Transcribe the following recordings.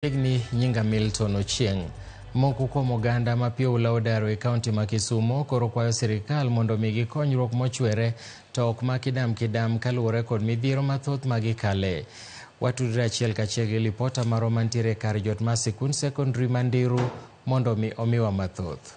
Chiegni nyinga Milton Ochieng'. Moko kuom oganda ma pi oula odaro e kaunti ma Kisumo koro kwayo sirikal mondo omigi konyruok mochwere to ok ma kidam kidam kaluwore kod midhiero mathoth ma gikale. Watudre achiel kachiel gi lipota marwa mantiere kar jot mar sikund sekondari ma Ndiru mondo mi omiwa mathoth.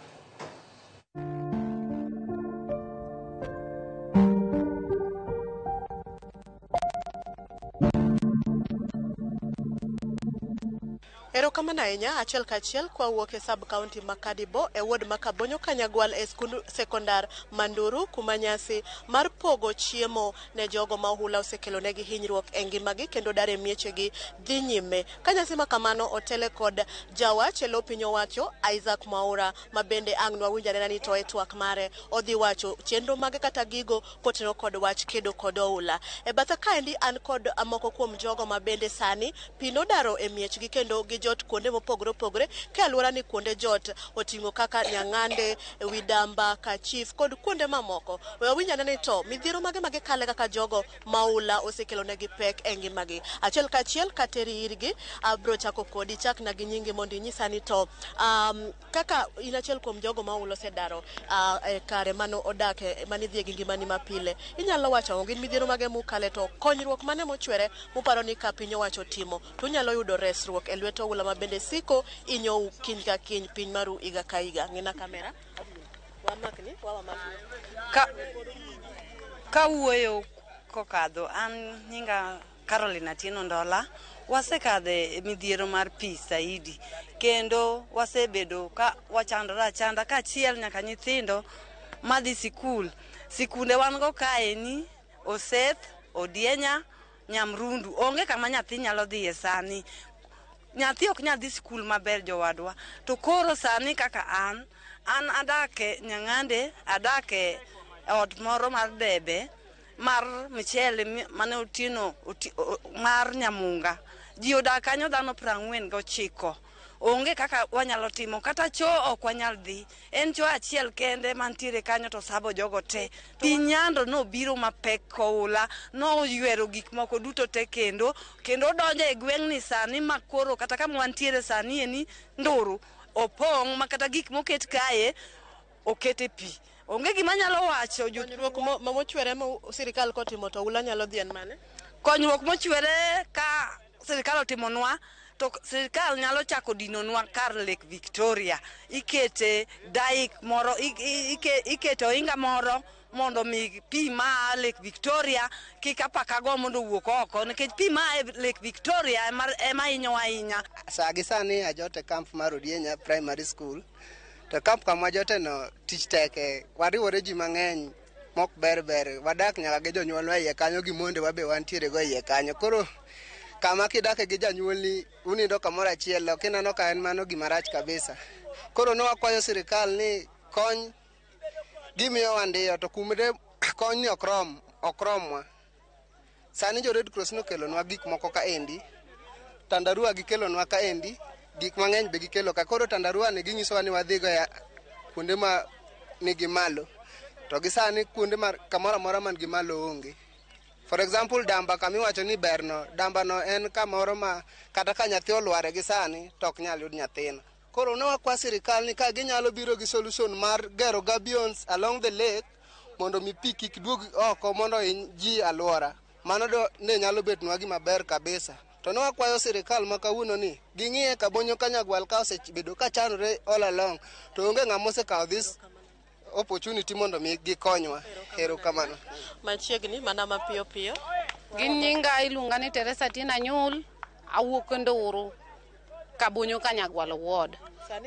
Erokamano ahinya achiel kachiel kwawuok e sub county ma Kadibo e ward ma Kabonyo Kanyagwal e skund sekondar Manduru kuma nyasi mar pogo chiemo ne jogo ma ohula osekelonegi hinyruok e ngimagi kendo dar e miechegi dhi nyime. Ka nyasi ma kamano otele kod jawach e lo piny owacho Isaac Mwaura ma bende ang' nwawinj anena ni to e twak mare odhi wacho chenro mage kata gigo kotenore kod wach kedo kod oula. E batha kaendi an kod moko kuom jogo ma bende sani pi nodaro e miechgi kendo gijot kuonde mopogore opogore ka aluora ni kuonde jot oting'o kaka Nyang'ande, Widamba, Kachif kod kuonde mamoko. We wawinj ane ni to midhiero mage ma gikale kaka jogo ma oula osekelonegi pek e ngimagi. Achiel kachiel kateri irgi, abro chako kodi, chakna gi nyingi mondo inyisa ni to kaka in achiel kuom jogo ma oula osedaro e kare mane odake mane idhiye gi ngimani mapile, inyalo wacho ang'o? Gin midhiero mage mukale to konyruok mane mochwere muparo ni ka piny owacho otimo to unyalo yudo resruok e lwet oula ma bende siko inyou kiny ka kiny piny maru higa ka higa. Ng'ina kamera. Wamakni, wawamakni. Ka kawuoyo kokadho an nyinga Caroline Atieno Ndola wasekadhe e midhiero mar pi saidi kendo wasebedo ka wachandore achanda kaachiel nyaka nyithindo madhi sikul. Sikunde wan go kaeni Oseth, Odienya, Nyamrundu. Onge kama nyathi nyalo dhiye sani. Nyathi ok nyal dhi sikul maber jowadwa. To koro sani kaka an, an adak e Nyang'ande, adak e ot moro mar debe mar michele mane Otieno mar Nyamunga. Ji odak kanyo dhano 49. Onge kaka wanyalo timo, kata choo ok wanyal dhi. En choo achiel kende mantiere kanyo to sabo jogo te. Pi nyando nobiro mapek koula, noywero gik moko duto te kendo, kendo odonjo e gweng'ni sani ma koro kata kama wantiere sani eni Nduru opong' ma kata gik moket kae oket e pi. Onge gima anyalo wacho. Konyruok mochwere ma sirikal kotimo to oula nyalo dhi en mane? Konyruok mochwere ka sirikal otimonwa to sirikal nyalo chako dinonwa kar Lake Victoria. Ikete dike moro, ikete ohinga moro mondo mi pi maa Lake Victoria kik apaka go mondo owuok oko nikech pi maa e Lake Victoria ema hinyowa ahinya. Sa gi sani ajot e camp mar Odienya Primary School. To camp kama wajote no tich teke, wariwore ji mang'eny mok ber ber. Wadak nyaka gi jonyuolwa iye kanyo gi mondewa be wantiere go iye kanyo. Koro kama kidake gi janyuolni unindo kamoro achiel ok ineno ka en mano gima rach kabisa. Koro ne wakwayo sirikal ni kony gimiyowa ndiyo to kumde kony ni ok rom, ok romwa. Sani jo Red Cross nokelonwa gik moko kaendi, tandarua gikelonwa kaendi, gik mang'eny be gikelo ka. Koro tandarua ni ginyisowa ni wadhigo e kuonde ma nigi malo. To gi sani kuonde ma kamoro amora man gi malo onge. For example, damba kama iwacho ni berno, damba no en kamoro ma kata ka nyathi olware gi sani to ok nyal yud nyathino. Koro ne wakwa sirikal ni ka ginyalo biro gi solution mar gero gabions along the lake mondo mi pi kik duog oko mondo hiny ji alwora. Mano do ne nyalo betnwa gima ber kabisa. To ne wakwayo sirikal ma kawuono ni ging'iye Kabonyo Kanyagwal ka osebedo ka chandore all along to onge ng'ama osekawo this opportunity mondo mi gikonywa. Erokamano. Machiegni mana mapiyo piyo. Gin nyinga iluonga ni Teresa Tina Nyul, awuok Nduru, Kabonyo Kanyagwal ward.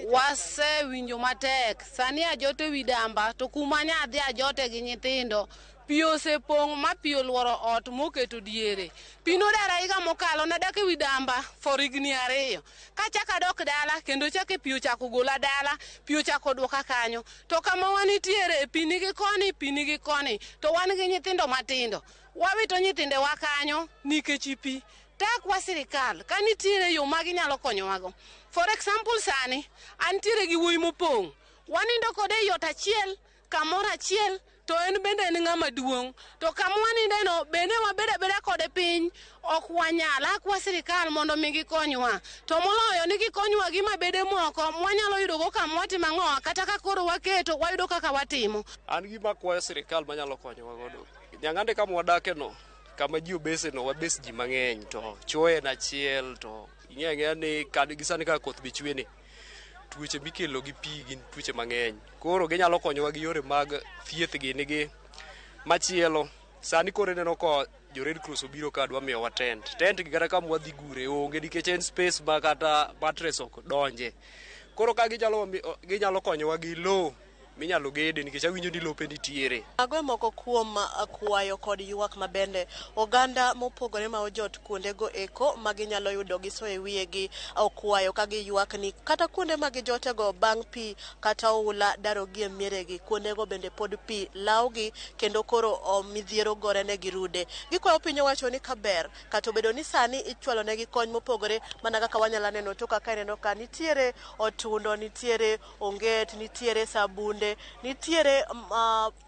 Wasewinjo matek, sani ajot ewi damba to kuma ne adhi ajote gi nyithindo, pi osepong' ma pi oluoro ot moketo diere. Pi nodara higa mokalo, nadak ewi damba for higni 2. Kachako adok dala, kendo chake pi ochako gola dala, pi ochako duoka kanyo. To kama wanitiere, pi nigi koni, pi nigi koni, to wan gi nyithindo matindo. Wawito nyithindewa kanyo nikech pi. Takwa sirikal ka nitiere yo ma ginyalo konyowago. For example sani, antiere gi wuoyi mopong'. Wanindo kode e ot achiel, kamoro achiel, To en bende en ng'ama duong'. To kama wanindeno bende wabedo abeda kode piny, ok wanyal. Akwa sirikal mondo mi gikonywa. To moloyo ni gikonywa gi mabede moko mwanyalo yudogo kama watimo ang'owa, kata ka koro waketo wayudo kaka watimo. An gima akwayo sirikal manyalo konyowa godo. Nyang'ande kama wadake no, kama ji obese no, wabes ji mang'eny to choo en achiel to ing'eyo ang'eya ni gi sani kaka koth be chwe ni, tuoche mikelo gi pi gin tuoche mang'eny. Koro ginyalo konyowa gi yore mag thieth gini gi machielo. Sani koro ineno ka jo Red Cross obiro ka dwa miyowa tent. Tent gi kata kama wadhi gure onge nikech en space ma kata mattress ok donje. Koro ka ginyalo konyowa gi lowo minyalo gede nikech awinjo ni lope nitiere. Mago e moko kuom kwayo kod ywak mabende oganda mopogore ma ojot kuondego eko ma ginyalo yudo giso e wiyegi okwayo ka giywak ni kata kuonde ma gijotego bang' pi kata oula darogi e mieregi, kuondego bende pod pi lawogi kendo koro midhiero gore negi rude. Gikwayo piny owacho ni kaber kata obedo ni sani ichwalo negi kony mopogore mana kaka wanyalo neno to kaka ineno ka nitiere otundo, nitiere onget, nitiere sabunde, nitiere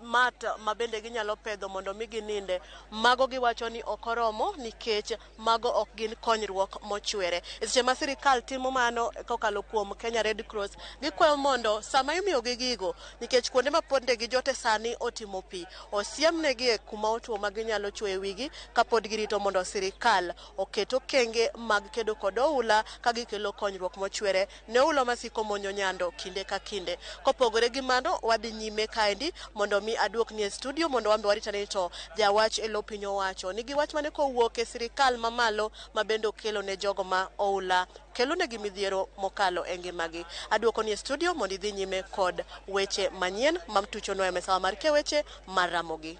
mat ma bende ginyalo pedho mondo mi gininde. Mago giwacho ni ok oromo nikech mago ok gin konyruok mochwere. E seche ma sirikal timo mano kokalo kuom Kenya Red Cross, gikwayo mondo sama imiyogi gigo, nikech kuonde ma ponde gijote sani otimo pi, osiemnegi e kuma otuo ma ginyalo chwoyo e wigi kapod girito mondo sirikal oket okenge mag kedo kod oula ka gikelo konyruok mochwere ne oula masiko monjo Nyando kinde ka kinde. Kopogore gi mano, wadhi nyime kaendi mondo mi aduokni e studio mondo wan be waritane to jawach e lo piny owacho nigi wach mane kowuok e sirikal mamalo ma bende okelo ne jogo ma oula kelo negi midhiero mokalo e ngimagi. Aduokoni e studio mondo idhi nyime kod weche manyien mamtuchonwa e mesawa mar keweche mar Ramogi.